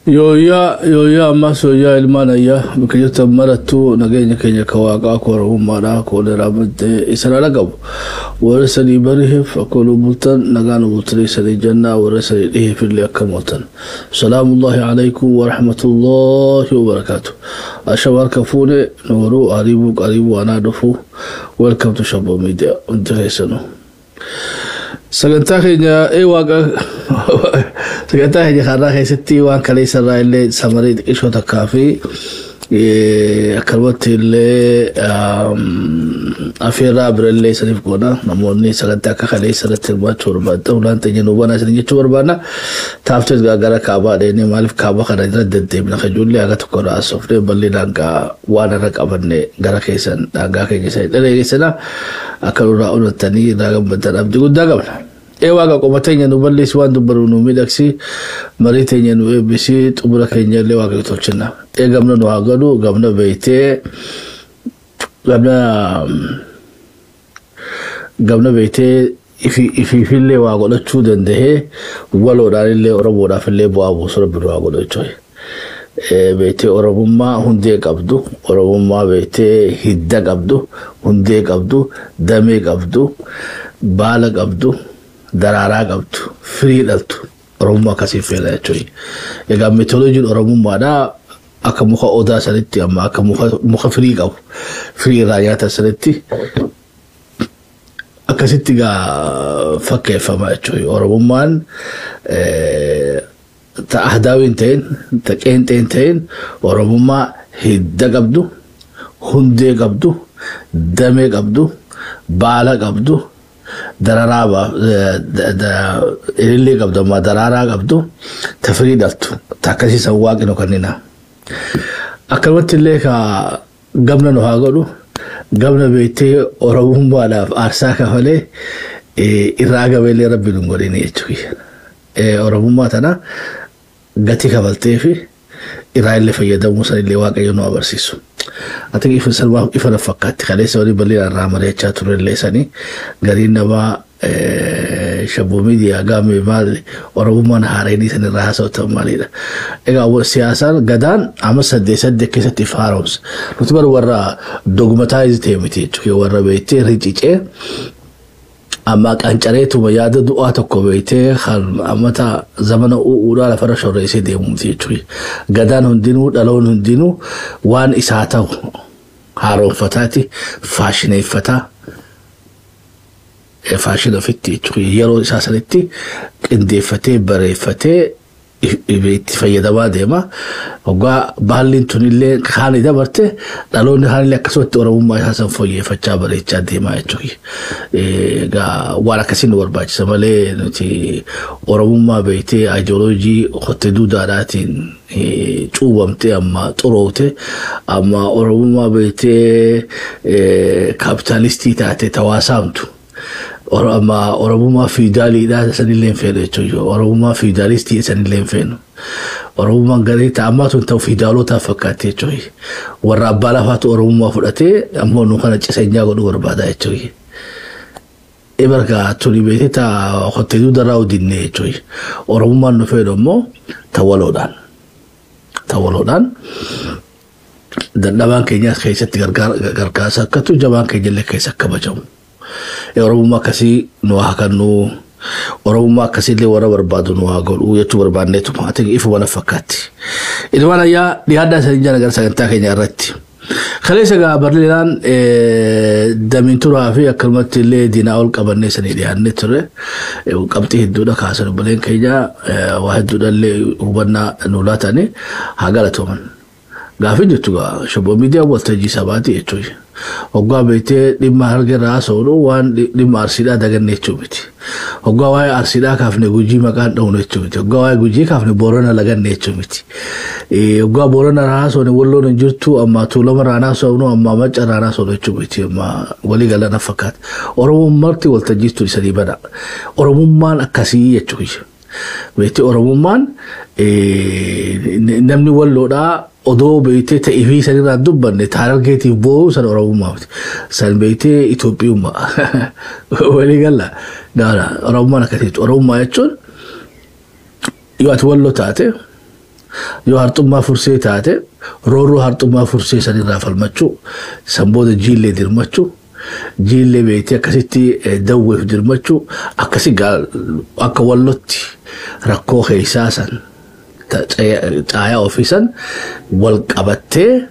Yooyyaa yooyyaa ammas yooyyaa ilmaan ayyaa bakka jirtan marattuu nageenya keenya ka waaqaa koo oromummaadhaa koo dheeraa maddee isin ala qabu. Warra sanii bariheef akka nu bultan nagaa nu bultanii sanii jannaa warra sanii dhiheef illee akka mootan. Salaamullahi alaykum wa rahmatullahi wa barakaatu. Ashama harka fuune nooruu ariibuu qariibuu anaa dhufu. Welcome to Shaboo Media hundi keessanuu. Sagantaa keenya ee waaqa sagantaa keenya kanarraa keessatti waan kaleessa irraa illee samarii xiqqishoo takkaa fi akkanumatti illee afeerraa bira illee isiniif goona. Namoonni sagantaa akka kaleessa irratti hirmaachuu barbaadan ulaan teenya nu banaa isin jechuu barbaanna. Taaftees gara kaabaa dheenee maaliif kaabaa kana irra deddeebina kan ijoollee haga tokko irraa haasofnee bal'inaan waan irra qabanne gara keessan daangaa keenya isa dheereessina. Akka nurraa onattanii irraa gammaddan abdii guddaa qabna. Ee Waaqa qoma teenya nu balleessi, waan dubbannu nu miidhagsi, marii teenya nu eebbisi, xumura keenya illee Waaqayyo tolchina. Ee gamna nu haa godhu, gamna beeytee gamna gamna beeytee ifiifillee waa godhachuu dandahee waloodhaan illee Oromoodhaaf illee bu'aa buusu Rabbi nu haa godhu jechuudha. Beektee Oromummaa hundee qabdu, Oromummaa beektee hidda qabdu, hundee qabdu, damee qabdu, baala qabdu, daraaraa qabdu, firii dhaltu. Oromummaa akkasii feena jechuudha. Egaa meetooloojiin Oromummaadhaa akka muka odaa sanitti amma akka muka firii qabu, firii irraa nyaatan sanitti akkasitti gaa fakkeeffama jechuudha. Oromummaan ta ahdaawii hin ta'in, ta qeenxee hin ta'in, Oromummaa hidda qabdu, hundee qabdu, damee qabdu, baala qabdu, dararaa ilillee qabdu, ammaa daraaraa qabdu, ta firii dhaltu, ta akkasii san Waaqni nu kennina. Akkanumatti illee ka gamna nu haa godhu, gamna beektee Oromummaadhaaf aarsaa kafalee irraa gabeellee Rabbi nu hin godhini jechuudha. Oromummaa tana gatii kafaltee fi irraa illee fayyadamuu san illee Waaqayyo nu agarsiisu. Ati ifa salmaa ifa na fakkaatti kaleessa walii bal'inaan irraa mari'achaa turre illee sanii gariin namaa Shabboo Miidiyaa gaamee maal Oromummaan haareenii san irraa haasa'u maalidha. Egaa siyaasaan gadaan amma saddeet saddeet keessatti if haaromsa. Nuti bar warra dogmataayiz ta'e miti jechuudha. Warra beektee rincicee amma qancareetuma yaada du'aa tokko beektee kan ammata zamana u'uudhaa lafarra shorreessee deemu miti jechuudha. Gadaan hundinuu dhaloon hundinuu waan isaa ta'u haaromfataati faashineeffataa faashina ofitti jechuudha. Yeroo isaa sanitti qindeeffatee bareeffatee itti fayyadamaa deema. Hoggaa baalliin tunillee kaani dabarte dhaloonni kaanillee akkasumatti Oromummaa isaa san fooyyeffachaa bareechaa deemaa jechuudha. Egaa waan akkasii nu barbaachisa malee nuti Oromummaa beektee ayidiyooloojii kottee duudaadhaatiin cuubamtee amma xuroote amma Oromummaa beektee kaapitaalistii taate tawaasaamtu. Amma Oromummaa fiidaaliidhaa sanillee hin feenu jechuudha. Oromummaa fiidaalistii sanillee hin feenu. Oromummaan garee ta'ammaa tun ta'u fiidaalotaaf fakkaatti jechuudha. Warra abbaa lafaatu Oromummaa fudhatee ammoo nu kana cisenyaa godhuu barbaada jechuudha. Ibarka tuni beektee ta kottee duudarraa udinnee jechuudha. Oromummaan nu feenu ammoo ta waloodhaan. Ta waloodhaan dadhabaan keenyaas keessatti gargaarsa akkatu jabaan keenya illee keessa kabajamu. Oromummaa akkasii nu haa kennu. Oromummaa akkasii illee warra barbaadu nu haa godhu jechuu barbaanneetuma. Ati ifuma na fakkaatti. Ilmaan ayyaa dhiyaadhaa isaanii jala gara sagantaa keenya irratti. Kaleessa egaa bal'inaan damiin turaa fi akkanumatti illee diinaa ol qabannee sanii dhiyaannee ture. Qabxii hedduudha kaasan obboleen keenya waa hedduudha illee hubannaa nu laatanii haa galatooman. Gaafin jettu gaa Shabboo Miidiyaa waltajjii sabaati jechuudha. Hoggaa beektee dhimma Harargee irraa haasofnu waan dhimma Arsiidhaa daganne jechuu miti. Hoggaa waa'ee Arsiidhaa kaafne Gujii maqaan dha'uun jechuu miti. Hoggaa waa'ee Gujii kaafne Boorana laganne jechuu miti. Hoggaa Boorana irraa haasofne Walloon hin jirtu amma Tuulama irraa haasofnu amma Macca irraa haasofnu jechuu miti. Amma walii galana fakkaata. Oromoon marti waltajjii tun isanii bana. Oromummaan akkasii jechuudha. Beektee Oromummaan namni Walloodhaa odoo beektee ta'ee fi sanirraa dubbanne Harargeetiif boo'uu san Oromummaa miti. San beektee Itoophiyummaa. Walii galla. Gaara Oromummaan akkasii jechuudha. Oromummaa jechuun yoo ati Walloo taate Yoo Harxummaa Fursee taate, roorroo Harxummaa Fursee sanirraa falmachuu, san booda Jiillee dirmachuu, Jiillee beektee akkasitti Dawweef dirmachuu, akkasi akka Wallotti rakkoo keessaa san caayaa ofii san wal qabattee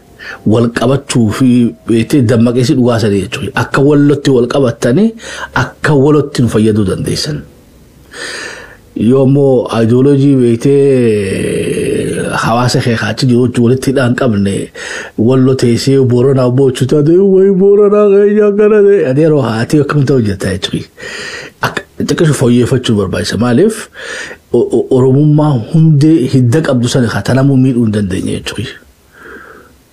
wal qabachuu fi beektee dammaqeessi dhugaa sanii jechuudha. Akka Wallotti wal qabattanii akka Wallotti nu fayyaduu dandeessan. Yoo immoo ayidooloojii beektee hawaasa kee kaachi jiru walitti hidhaa hin qabne, Wallo teessee Booranaa boochu taate, wayi Booranaa keenya akkana ta'e, ani yeroo haati akkam ta'u jirta jechuudha. Xiqqishu fooyyeffachuu barbaachisa. Maaliif, Oromummaa hundee hidda qabdu sana tanamuu miidhuu hin dandeenye jechuudha.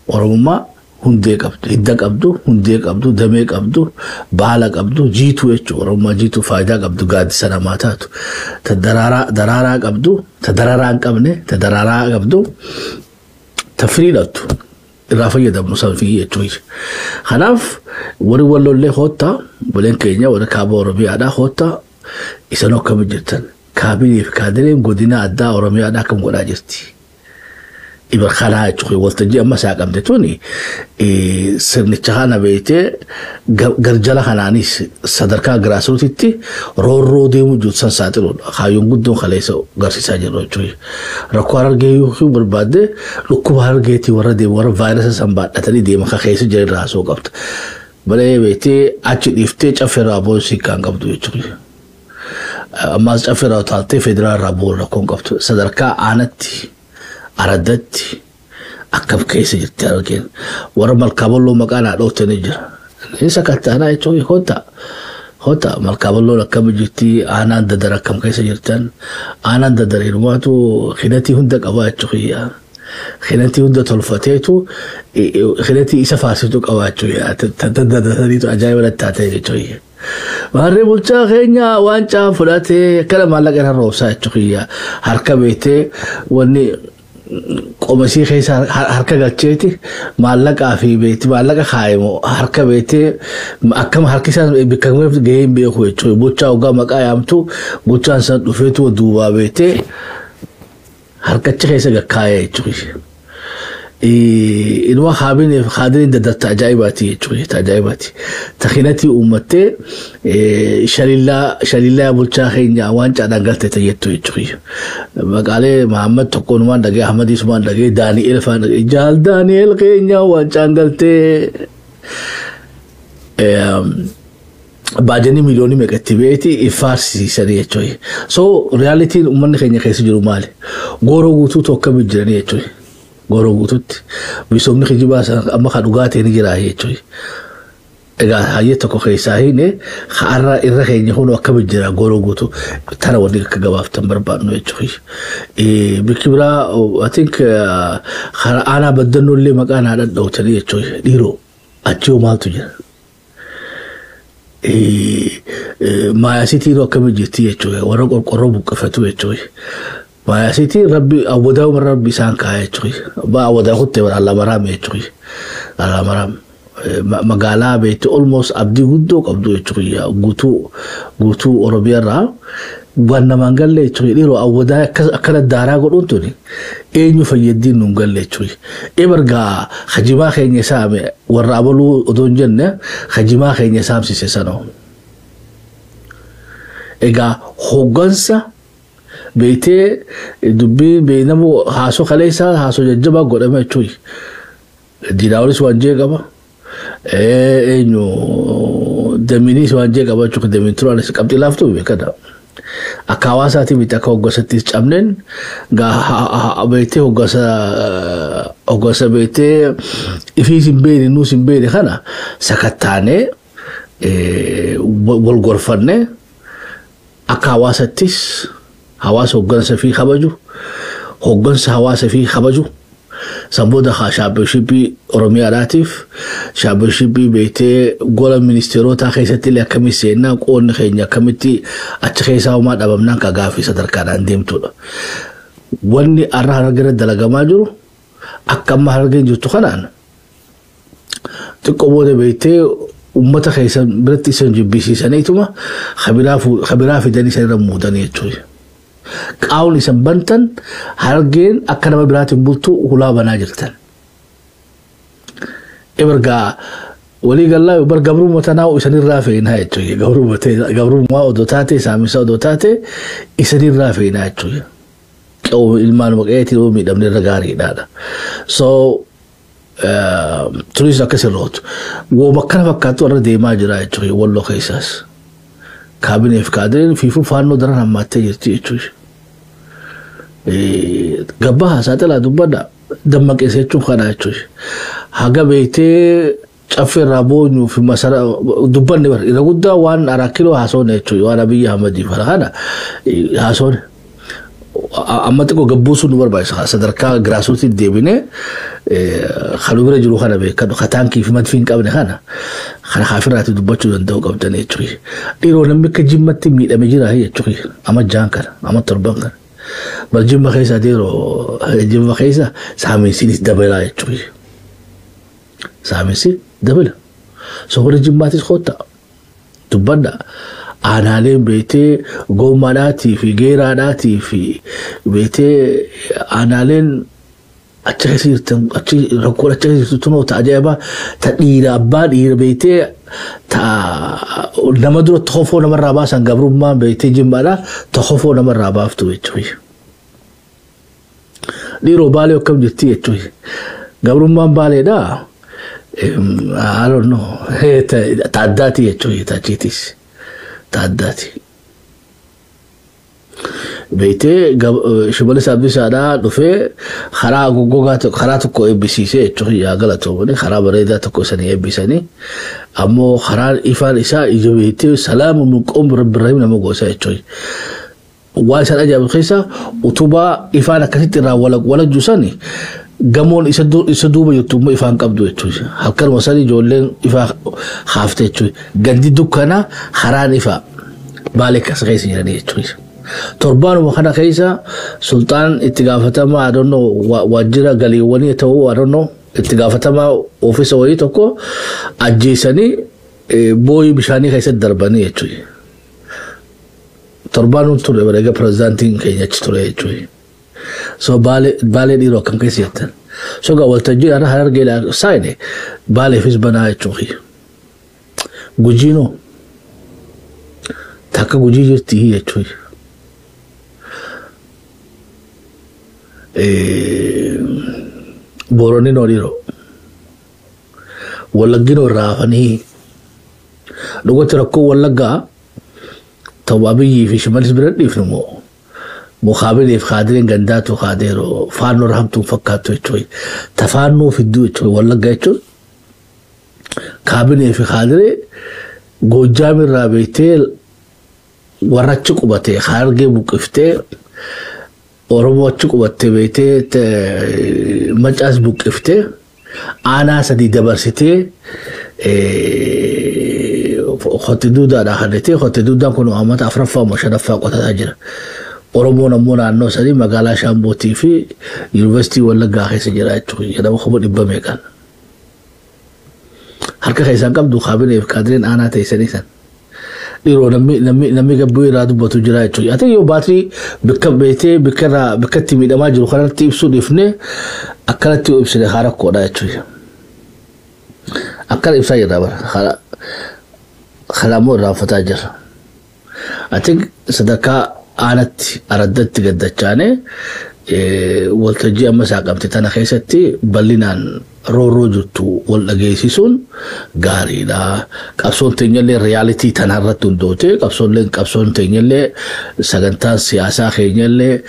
Oromummaa hundee qabdu, hidda qabdu, hundee qabdu, damee qabdu, baala qabdu, jiituu jechuudha. Oromummaa jiituu faayidaa qabdu, gaaddisa namaa taatu. Ta daraaraa qabdu, ta daraaraa hin qabne, ta daraaraa qabdu, ta firii dhattu irraa fayyadamnu san fi jechuudha. Kanaaf warri Wallollee hoottaa, buleen keenya warri kaaba Oromiyaadhaa hoottaa, isan akkam jirtan? Kaabinee fi kaadireen godina addaa Oromiyaadhaa akkam godhaa jirti? Ibar kanaa jechuudha. Waltajjii amma saaqamte tuni sirnicha kana beektee garjala kanaanis sadarkaa grassrootitti roorroo deemuu jirtu san saaxiluudha. Kaayyoon guddoon kaleessa garsiisaa jirru jechuudha. Rakkoo Harargee yoo barbaadde, dhukkuba Harargeetii warra deemu, warra vaayirasa san baadhatanii deeman kan keessa jiran irraa haasoo qabda. Malee beektee achi dhiiftee caffee irraa bu'uun kan qabdu jechuudha. Ammaas caffee irraa utaaltee federaal irraa bu'uun rakkoon qabdu. Sadarkaa aanatti, araddatti akkam keessa jirti Harargeen? Warra Malkaaballoo maqaan haa dhooftanii jira. Isa kattaanaa jechuun hoota. Hoota, Malkaaballoon akkam jirti? Aanaan Dadar akkam keessa jirtan? Aanaan Dadar hirumaatu hidhatii hunda qabaa jechuudha. Hidhatii hunda tolfateetu hidhatii isa faarsitu qabaa jechuudha. Dadasaniitu ajaa'iba taatee jechuudha. Warri bulchaa keenya waancaa fudhatee akkana maallaqa irra roobsaa jechuudha. Harka beektee wanni qomasii keessa harka galcheeti maallaqaa fi beekti maallaqa kaa'imu harka beektee akkam harki isaa bakka gahee hin beeku jechuudha. Bulchaa hoggaa maqaa yaamtu, bulchaan san dhufeetu duubaa beektee harkachi keessa gakkaa'ee jechuudha. Inuma kaabinee kaadiriin daddarta ajaa'ibaati jechuudha. Ajaa'ibaati. Takhinatii uummattee shalillaa shalillaa bulchaa keenya waan caadhaan galte jettu jechuudha. Maqaalee Mahammad tokkoon dhagee, Ahmadii sumaan dhagee, Daani'eel faan dhagee, jaal Daani'eel keenya waan caan galtee. Baajanii miliyoonii meeqatti beeti ifaarsiisanii jechuudha. So realityn uummanni keenya keessa jiru maali? Gooroo guutuu akkamii jiranii jechuudha. Gooroo guutuutti misoomni kijibaa amma kan dhugaatii ni jira jechuudha. Egaa hayyee tokko keessaa hiine har'a irra keenya kun akkamii jira gooroo guutuu tana wanni akka gabaaftan barbaadnu jechuudha. Bikki biraa, I think, karaa aanaa Baddannoo illee maqaan haadha dhawtanii jechuudha. Dhiiroo, achii maaltu jira? Maayasitiin akkamii jirti jechuudha. Warra qorqorroo buqqifatu jechuudha. Maayasitiin rabbi awwadaa warra rabbi isaan kaa'e jechuudha. Abbaa awwadaa kuttee bara Alamaraam jechuudha. Alamaraam. Magaalaa beekte almost abdii guddoo qabdu jechuudha. Guutuu guutuu Oromiyaarraa waan namaan galle jechuudha. Dhiiroo, awwadaa akkana daaraa godhuun tuni eenyu fayyaddiin nuun galle jechuudha. Ebargaa hajimaa keenya saame warra abaluu odoo hin jenne hajimaa keenya saamsise sanoo. Egaa hoggansa beektee dubbii beeynamu haasoo kaleessaa haasoo jajjabaa godhame jechuudha. Diinaawulis waan jee qaba. Eenyu, Daminiis waan jee qaba jechuudha. Damiin turaanis qabxii laaftuu beekadha. Akka hawaasaatii miti, akka hoggansattis cabneen beektee hoggansa beektee ifiis hin beekne nuus hin beekne kana sakattaanee wal gorfannee akka hawaasattis hawaasa hoggansa fi kabaju, hoggansa hawaasa fi kabaju san booda championshipii Oromiyaadhaatiif championshipii beektee gola ministeerotaa keessatti illee akkamitti seennaa, qoonni keenya akkamitti achi keessaa homaa dhabamnaan ka gaafii sadarkaadhaan deemtudha. Wanni har'a Harargee dalagamaa jiru akka amma Harargeen jirtu kanaan xiqqoo booda beektee uummata keessan biratti isan jibbisiisaniituma kabiraa fidanii isa irra muudanii jechuudha. Qaawni isan bantan Harargeen akka nama biraatiin bultu hulaa banaa jirtan. Ebargaa walii gallaa bar gabrummaa tanaa isanirraa fe'inaa jechuudha. Gabrummaa odoo taate, saamisa odoo taate, isanirraa fe'inaa jechuudha. Qawwee ilmaan maqeetiin yoo miidhamne irra gaariidhaadha. So tunis akkas irrootu. Wooma akkana fakkaatu irra deemaa jira jechuudha Walloo keessaas. Kaabineef kaadireen fiifuu Faannoo daran hammaattee jirti jechuudha. Gabbaa haasaa xilaa dubbadha, dammaqeessa jechuun kana jechuudha. Haga beektee caffee irraa boonyuu fi masara dubbanne bara irra guddaa waan Araakiloo haasoone jechuudha, waan Abiyyi Ahmadiif kana haasoone. Amma xiqqoo gabbuusuun nu barbaachisa, sadarkaa grassrootsiitti deebinee kan bira jiru kana beekadhu, ka taankii fi madfii hin qabne kana kaafirraatti dubbachuu danda'u qabdan jechuudha. Dhiiroo, namni akka Jimmatti miidhame jira jechuudha, amma jaan kana, amma torban kana. Bar Jimma keessa dhiiroo, Jimma keessa saamiinsiinis dabalaa jechuudha. Saamiinsi dabala. So warri Jimmaatis koottaa dubbadha. Aanaaleen beektee goommaadhaatii fi geeraadhaatii fi beektee aanaaleen achi keessa jirtan, achi rakkoon achi keessa jirtu tunoo ta ajaa'ibaa, ta dhiira abbaa dhiira beektee ta nama dura tokkofoo namarraa baasan, gabrummaan beektee Jimmaadhaa tokkofoo namarraa baaftu jechuudha. Dhiiroo, Baalee akkam jirti jechuudha. Gabrummaan Baaleedhaa, I don't know, ta addaati jechuudha, ta achiitis. Ta addaati. Beektee Shimalis Abdiisaadhaa dhufee karaa goggogaa, karaa tokko eebbisiisee jechuudha, yaa galatoomani, karaa bareedaa tokko isanii eebbisanii, ammoo karaan ifaan isaa ija beektee salaamu min qoom rabbi nama goosa jechuudha. Waan isaan ajaa'ibu keessa utubaa ifaan akkasitti irraa walajju sani gamoon isa duuba jirtu immoo ifaan qabdu jechuudha. Halkanuma sani ijoolleen ifaa haafte jechuudha. Gandi dukkanaa, karaan ifaa Baalee keessa jiranii jechuudha. Torbaanuma kana keessa sultaan itti gaafatamaa adonnoo waajjira galiiwwanii ta'uu adonnoo itti gaafatamaa oofisa wayii tokko ajjeesanii booyii bishaanii keessatti darbanii jechuudha. Torbaan ture bareega pirezidaantiin keenya achi ture jechuudha. So Baalee dhiiroo akkam keessa jettan? So gaa waltajjii irra Harargee saayine Baaleefis banaa jechuudha. Gujiinoo takka Gujii jirti jechuudha. Booronni noo dhiiroo. Wallagginoo irraa hafanii dhugatti rakkoo Wallaggaa ta'u Abiyyii fi Shimalis bira dhiifnu moo mukaabiliif kaadireen gandaatu kaadeeroo Faannoo irra hamtuun fakkaattu jechuudha. Tafaannoo fidduu jechuudha Wallagga jechuun kaabinee fi kaadiree Goojjaam irraa beektee warra achi qubatee Harargee buqqiftee, Oromoo achi qubattee beektee Macaas buqqiftee, aanaa sadii dabarsitee qote duudaadhaa kannetee, qote duudaan kun uummata afuraffaa moo shanaffaa qotataa jira. Oromoon ammoo naannoo sadii magaalaa Shaambootii fi Yuunivarsiitii Wallaggaa keessa jira jechuudha. Jedhama 100,000 meeqan. Harka keessaan qabdu kaabinee fi kaadireen aanaa teessanii san. Dhiiroo, namni gabbuu irraa dubbatu jira jechuudha. Ati yoo baatirii bakka beektee bakka irraa bakka itti miidhamaa jiru kanatti ibsuu dhiifnee akkanatti yoo ibsine haa rakkoodha jechuudha. Akkana ibsaa jirra bara. Kana immoo irraanfataa jirra. Ati sadarkaa aanatti araddatti gaddachaanee waltajjii amma saaqamte tana keessatti bal'inaan roorroo jirtu wal dhageessisuun gaariidha. Qabsoon teenyallee reality tanarratti hundoote, qabsoon teenyallee, sagantaan siyaasaa keenyallee,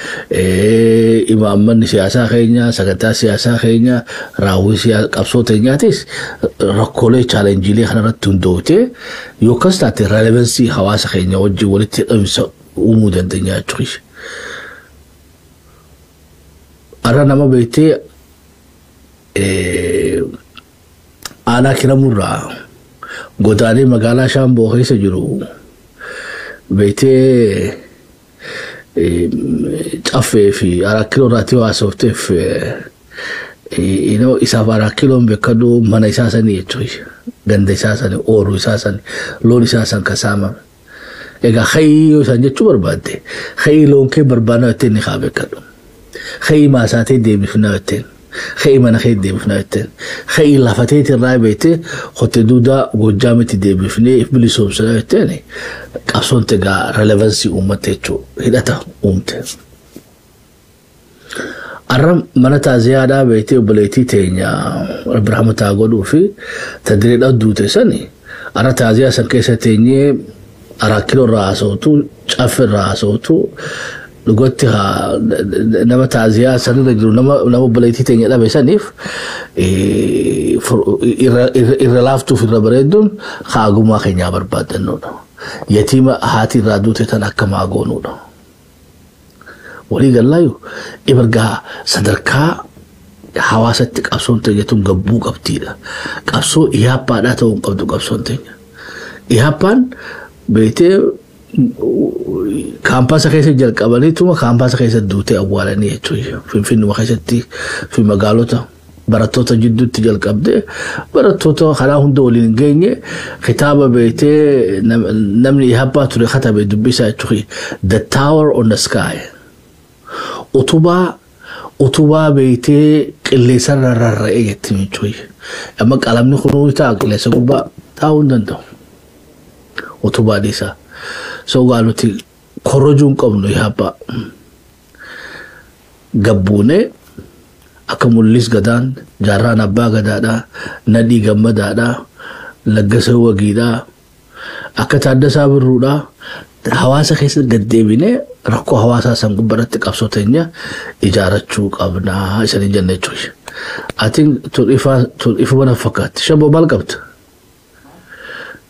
imaammanni siyaasaa keenya, sagantaa siyaasaa keenya, raawwii qabsoo teenyaatis rakkoolee challengeiilee kanarratti hundoote yookas taate relevance hawaasa keenya wajjin walitti hidhamsa uumuu dandeenya jechuudha. Har'a nama beektee aanaa Kiramurraa godaanee magaalaa Shaamboo keessa jiru beektee Caffee fi Araakiloo irraatti haasofteef isaaf Araakiloon beekadhu mana isaa sanii jechuudha. Ganda isaa sanii, ooruu isaa sanii, loon isaa san kan saamame. Egaa hayyii yoo isaan jechuu barbaadde hayyii loon kee barbaannaa jetteen ni haa beekadhu. Hayyii maasaatee deebifnaa jetteen. Hayyii mana kee deebifnaa jetteen. Hayyii lafateeti irraa beektee qottee duudaa Goojjaamitti deebifnee if bilisoomsinaa jetteen qabsoon egaa relevansii uummatte jechuudha. Hidhata uumte. Arra mana taaziyaadhaa beektee obboleettii teenya Rabbi rahmataa godhuu fi tadireedhaa duute sani arra taaziyaa san keessa teenyee Araakiloo irraa haasawtu, Caffe irraa haasawtu, dhugatti haa nama taaziyaa sanirra jiru nama nama obboleettii teenya dhabe saniif irra laaftuuf irra bareedduun haagummaa keenyaa barbaaddannuudha. Yatiima haati irraa duute tan akka maa goonuudha. Walii gallaayu ibargaa sadarkaa hawaasatti qabsoon teenya tun gabbuu qabdiidha. Qabsoo iyaappaadhaa ta'uu hin qabdu qabsoon teenya. Iyaappaan beektee kaampaasa keessa jalqabaniituma kaampaasa keessa duutee awwaalanii jechuudha. Finfinnuma keessatti fi magaalota barattoota jidduutti jalqabdee barattoota karaa hunda waliin hin geenye kitaaba beektee namni Iyaappaa ture katabe dubbisaa jechuudha. The Tower on the Sky. Utubaa beektee qilleensarra rarra'ee jetti jechuudha. Amma qalamni kunuu ta'a qilleensa gubbaa taa'uu hin danda'u. Utubaa dhiisaa. So gaa nuti korrojuu hin qabnu Iyaappaa. Gabbuunee akka Mul'is Gadaan, Jaarraan Abbaa Gadaadhaa, Nadhii Gammadaadhaa, Laggasee Wagiidhaa, akka Taaddasaa Birruudhaa hawaasa keessa gaddeebinee rakkoo hawaasaa san gubbaratti qabsoo teenya ijaarachuu qabnaa isanii jenna jechuudha. Atiin tun ifaa tun ifuma na fakkaatti. Shaboo maal qabda?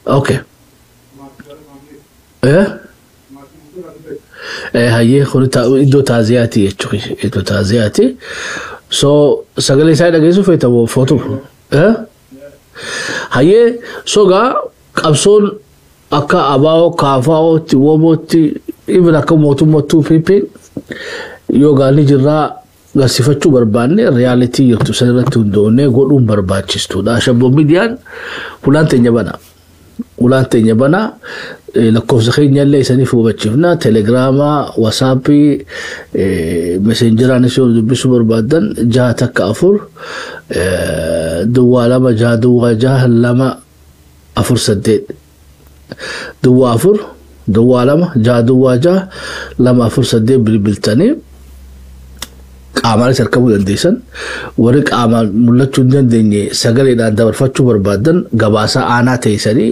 Okay. Eh? Hayyee kun iddoo taaziyaati jechuudha. Iddoo taaziyaati. So sagalee isaa dhageessuu feeta moo footu? Eh? Hayyee sogaa qabsoon akka ABO, KFOtti, WBOtti, even akka mootummattuu PP yoo gaalli jirraa garsiifachuu barbaanne reality jirtu san irratti hundoonnee godhuun barbaachistuudha. Shabboo miidiyaan hulaan teenya bana. Ulaan teenya bana lakkoofsa keenya illee isaniif hubachiifna. Telegiraamaa, Wasaappii, meseenjeraanis yoo dubbisuu barbaaddan 6 14 02 6 06 2 4 8 04 02 6 06 2 4 8 bilbiltanii qaamaanis argamuu dandeessan. Warri qaamaan mul'achuu hin dandeenye sagaleedhaan dabarfachuu barbaadan gabaasaa aanaa teessanii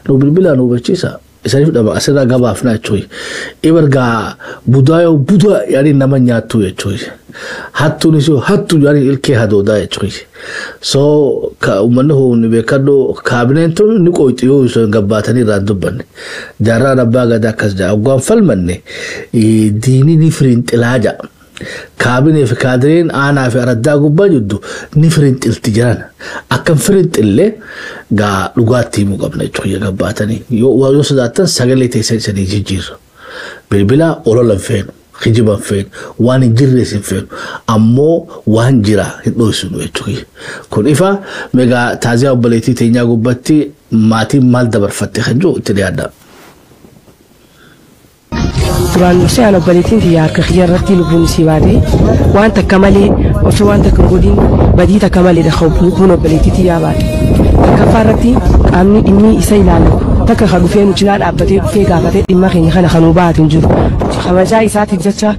nu bilbilaa nu hubachiisa. Isaniif dhama asirraa gabaafna jechuudha. Ibargaa budaa yoo budaa yaani nama nyaattu jechuudha. Hattuunis yoo hattu yaani ilkee hadoodaa jechuudha. So uummanni humni beekadhu kaabineen tun ni qoyxu yoo isaan gabbaatanii irraan dubbanne. Jaarraan Abbaa Gadaa akkas jedha. Hoggaan falmanne diinii ni firinxilaa jedha. Kaabinee fi kaadireen aanaa fi araddaa gubbaa jirtu ni firinxilti jiran. Akkam firinxillee gaa dhugaatti himuu qabna jechuudha gabbaatanii. Yoo sodaattan sagalee teessan isanii jijjiirra. Bilbila olola hin feenu, kijiba hin feenu, waan hin jirres hin feenu. Ammoo waan jira hin dhoksinu jechuudha. Kun ifa meegaa taaziyaa obboleettii teenyaa gubbatti maatiin maal dabarfatte kan jiru itti dhiyaadha. Duraan dursee aan obboleettiin tiyya harka kiyya irratti lubbuun isii baate. Waan takka malee, osoo waan takka hin godhin, badii takka maleedha kan lubbuun obboleettii tiyyaa baate. Takkaffaa irratti qaamni dhimmi isa ilaalu takka kan dhufee nu cinaa dhaabbatee dhufee gaafatee dhimma keenya kana kan nu baate hin jiru. Kabajaa isaatiif jecha,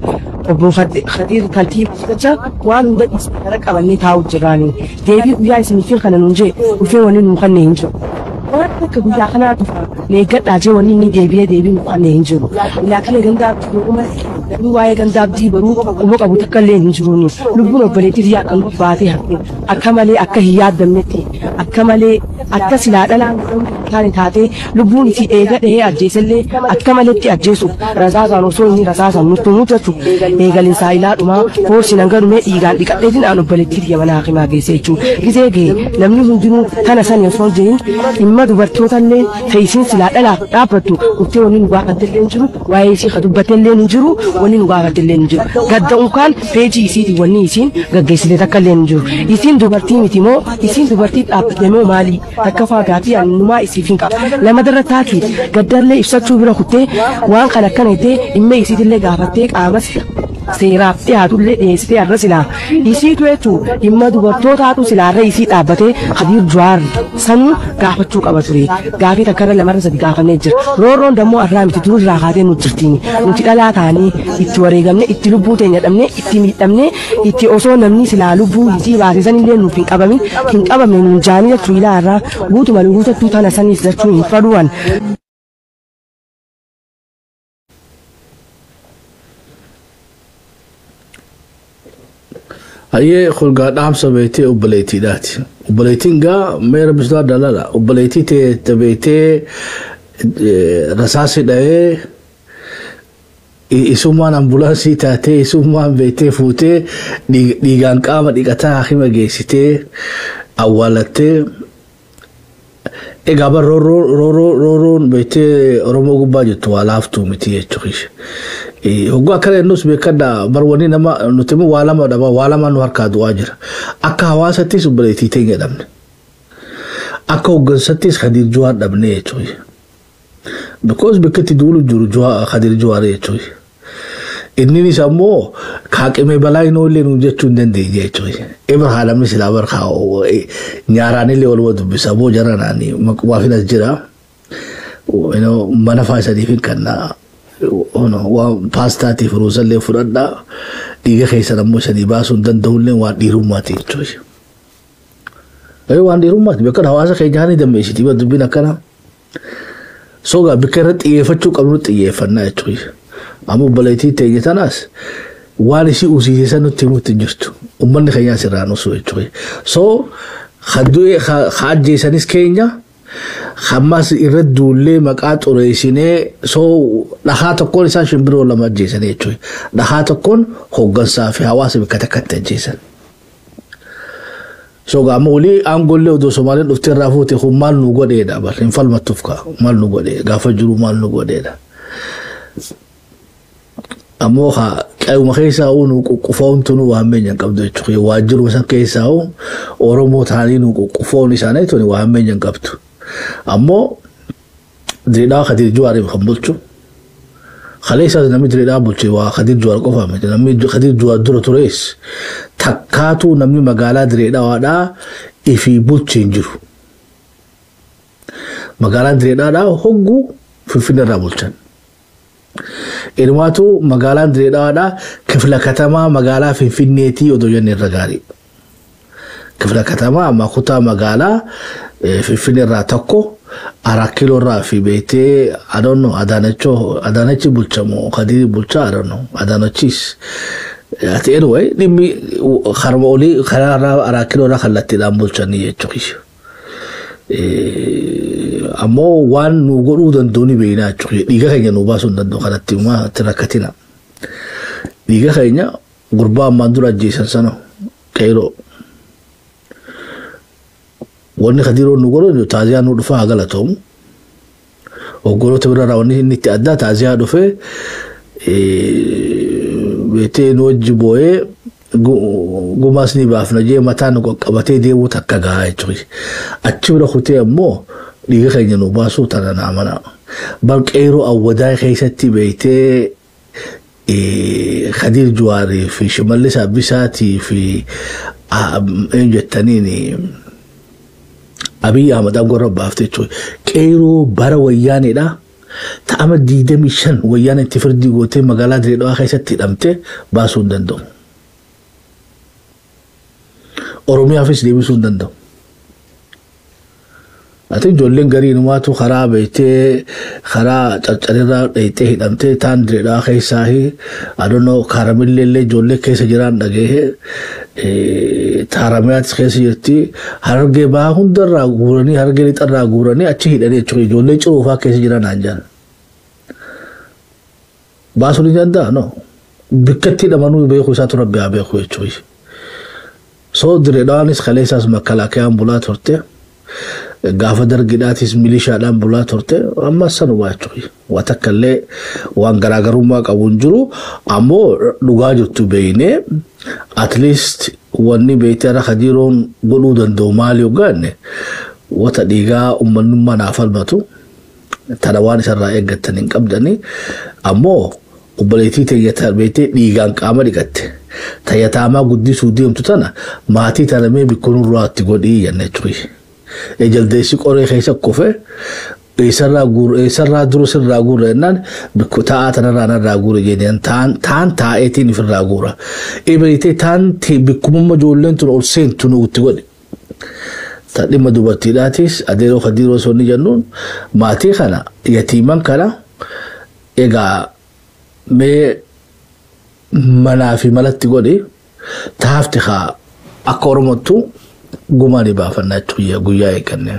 obbo Khadiir Kaltiibaaf jecha, waan hunda dhiisnee gara qabannee taa'u jirraani. Deebii guyyaa isiniif kana nuun jee dhufee wanni nuu kanne hin jiru. Waan akka guyyaa kanaa dhufa eeggadhaa jee wanni inni deebi'ee deebii nu kanne hin jiru. Guyyaa kana gandaa abdii baruu namni waa'ee gandaa abdii baruu quba qabu takka illee hin jiruuni. Lubbuun obboleettii tiyyaa kan baatee hafte akka malee, akka hin yaaddamnetti, akka malee, akka silaa dhalaan taane taatee lubbuun isii eega dhahee ajjeesellee akka maletti ajjeesuuf rasaasaan osoo inni rasaasan nutti mudatu eegalin saayilaa dhumaa foorsiin hanga dhumee dhiigaan dhiqadheetiin aan obboleettii tiyya mana hakimaa geesse jechuudha. Gisee ga'e namni hundinuu tana sani osoo hin jedhin dhimma dubartoota teessiin silaa dhalaaf dhaabbattu dhuftee wanni nu gaafattellee hin jiru, waa'ee isii ka dubbattellee hin jiru, wanni nu gaafattellee hin jiru. Gadda unkaan peejii isiitiin wanni isiin gaggeessite takka illee hin jiru. Isiin dubartii miti moo isiin dubartii dhaabbatte moo maali? Takka faa gaafii annumaa isiif hin qaba. Lamadarra taati gaddarlee ibsachuu bira kuttee waan kana akkana jettee dhimma isiitillee gaafattee qaama seeraaf dhiyaatullee dhiyeessitee har'a silaa isiitu jechuun dhimma dubartootaatu silaarra isii dhaabbatee Khadiir Jawaar sanuu gaafachuu qaba ture. Gaafii takkarra lamarra sadi gaafannee jira. Roorroon dammoo har'aa miti, dur irraa kaatee nu jirtiin. Nuti dhalaa taanii itti wareegamne, itti lubbuu teenya dhabne, itti miidhamne, itti osoo namni silaa lubbuu isii baase sanillee nuuf hin qabamin hin qabamne nuun jaanii jechuu ilaa irraa guutuma guutattuu tana saniif jechuu hin fedhuwan. Hayyee, kun gaa dhaamsa beektee obboleettiidhaati. Obboleettiin gaa meera bishaan dalala. Obboleettii ta'e beektee rasaasi dha'ee, isummaan ambulaansii taatee, isummaan beektee fuutee dhiigaan qaama dhiqataa hakima geessitee awwaalattee. Egaa bar roorroon beektee Oromoo gubbaa jirtu waa laaftuu miti jechuudha. Hogguu akkana jennus beekadha, bar wanni nama nuti immoo waa lama dhaba, waa lama nu harkaa du'aa jira. Akka hawaasattis obboleettii teenya dhabne. Akka hooggansattis Khadiir Jawaar dhabne jechuudha. Because bakka itti duulu jiru Khadiir Jawaar jechuudha. Inninis ammoo kaaqimee balaa inoo illee nuun jechuu hin dandeenye jechuudha. Ibra haalamni silaa bar nyaaraan illee waluma dubbisa boo jaranaani maqumaafin as jira. Mana faa isaniif hin kannaa. Waan paastaatiif ruusallee fudhadhaa, dhiiga keessan ammoo isanii baasuu hin danda'ullee, waan dhiirummaati jechuudha. Waan dhiirummaati bakka hawaasa keenya ni dammeessiti dubbiin akkana. Sogaa bakka irratti xiyyeeffachuu qabnu xiyyeeffannaa jechuudha. Amma obboleettii teenya tanaas waan isii usiise san nutti himuutti hin jirtu. Uummanni keenyaas irraa nusu jechuudha. So ka ajjeesanis keenya, hammas irra duullee maqaa xureessinee, so dhahaa tokkoon isaan shimbiroo lama ajjeesanii jechuudha. Dhahaa tokkoon hooggansaa fi hawaasa bakka takkatti ajjeesan. So gaama olii aangollee odoo Somaaliin dhuftee irraa fuute kun maal nu godheedha, bar hin falmattuuf kaa, maal nu godhee gaafa jiru maal nu godheedha. Ammoo haa qayuma keessaa nu quqqufoon tunu waan meenya hin qabdu jechuudha. Waajjiruma san keessaa Oromoo ta'anii nu quqqufoon isaanii tuni waan meenya hin qabdu. Ammoo Diridhaa Khadiir Jawaariif kan bulchu. Kaleessaas namni Diridhaa bulche waa Khadiir Jawaar qofa miti. Namni Khadiir Jawaar dura tures takkaatu namni magaalaa Diridhaadhaa ifii bulche hin jiru. Magaalaan Diridhaadhaa hogguu Finfinnee irraa bulchan. Inumaatu magaalaan Diridhaadhaa kifla katamaa magaalaa Finfinneetii odoo jenne irra gaarii. Kifla katamaa amma kutaa magaalaa Finfinnee irraa tokko Araa Kiiloo irraa fi beektee, I don't know, Adaanachoo, Adaanachi bulchamoo Khadiiri bulchaa, I don't know, Adaanachis. Ati anyway dhimmi karma olii karaa irraa Araa Kiiloo irraa kallattiidhaan bulchanii jechuudha. Ammoo waan nu godhuu danda'u ni beekna jechuudha. Dhiiga keenya nu baasuu hin danda'u, kanatti immoo itti rakkatina. Dhiiga keenya gurbaa ammaan dura ajjeesan sana qeeroo. Wanni Khadiiroon nu godhu taaziyaa nu dhufaa haa galatoomu. Hoggoloota biraarraa wanni inni itti addaa taaziyaa dhufee beektee nu wajji boo'ee gumaas ni baafna jee mataa nu qaqqabatee deemuu takka gahaa jechuudha. Achi bira kutee ammoo dhiiga keenya nu baasuu tana naa mana. Bar qeeroo awwadaa keessatti beektee Khadiir Jawaarii fi Shimallis Abbisaatii fi eenyu jettaniin Abiy Ahmad aangoo irra baafte jechuudha. Qeeroo bara wayyaaneedha. Ta'ama 25 wayyaan itti firdii gootee magaalaa Direedawaa keessatti hidhamte baasuu hin danda'u. Oromiyaafis deebisuu hin danda'u. Ati ijoolleen garii inumaatu karaa beektee karaa carcarirraa dheeyxee hidhamtee taan Direedawaa keessaa, I don't know, kaaramillee illee ijoollee keessa jiraan dhagahee, taaramiyaattis keessa jirti. Harargee bahaa hundarraa guuranii, Harargee lixarraa guuranii achi hidhanii jechuudha, ijoollee ciruufaa keessa jiran naan jedhan. Baasuu ni danda'a, no. Bikkatti hidhamanuu beekuu isaatu rabbi haa beeku jechuudha. So Direedawaanis kaleessaas makkalaakayaan bulaa turte. Gaafa dargidhaatis milishaadhaan bulaa turte, amma sanuma jechuudha. Waa takka illee waan garaagarummaa qabu hin jiru, ammoo dhugaa jirtu beeynee at least Wanni beektee irra Kadiroon godhuu danda'u maali yookaan wata dhiigaa uummanummaa naaf falmatu tana waan isarraa eeggattan hin qabdani. Ammoo obboleettii teeyyata beektee dhiigaan qaama dhiqatte tayyataamaa guddisuu deemtu tana maatii tana mee bikkunurraatti godhii jenna jechuudha. Jaldeessi qoree keessa kufe eessarraa guuru, eessarraa dura sirraa guura jennaan, bikku taa'aa tanarraa narraa guura jennaan, taan taa'eetiin ofirraa guura. Eberitee taan bikkumumma ijoolleen tun ol seentu nutti godhe. Dhimma dubartiidhaatis adeeroo Kadiiroo sonni jennuun maatii kana yatiiman kana egaa mee manaa fi malatti godhi, taafti haa akka Oromottu gumaa ni baafannaa jechuudha guyyaa eegganne.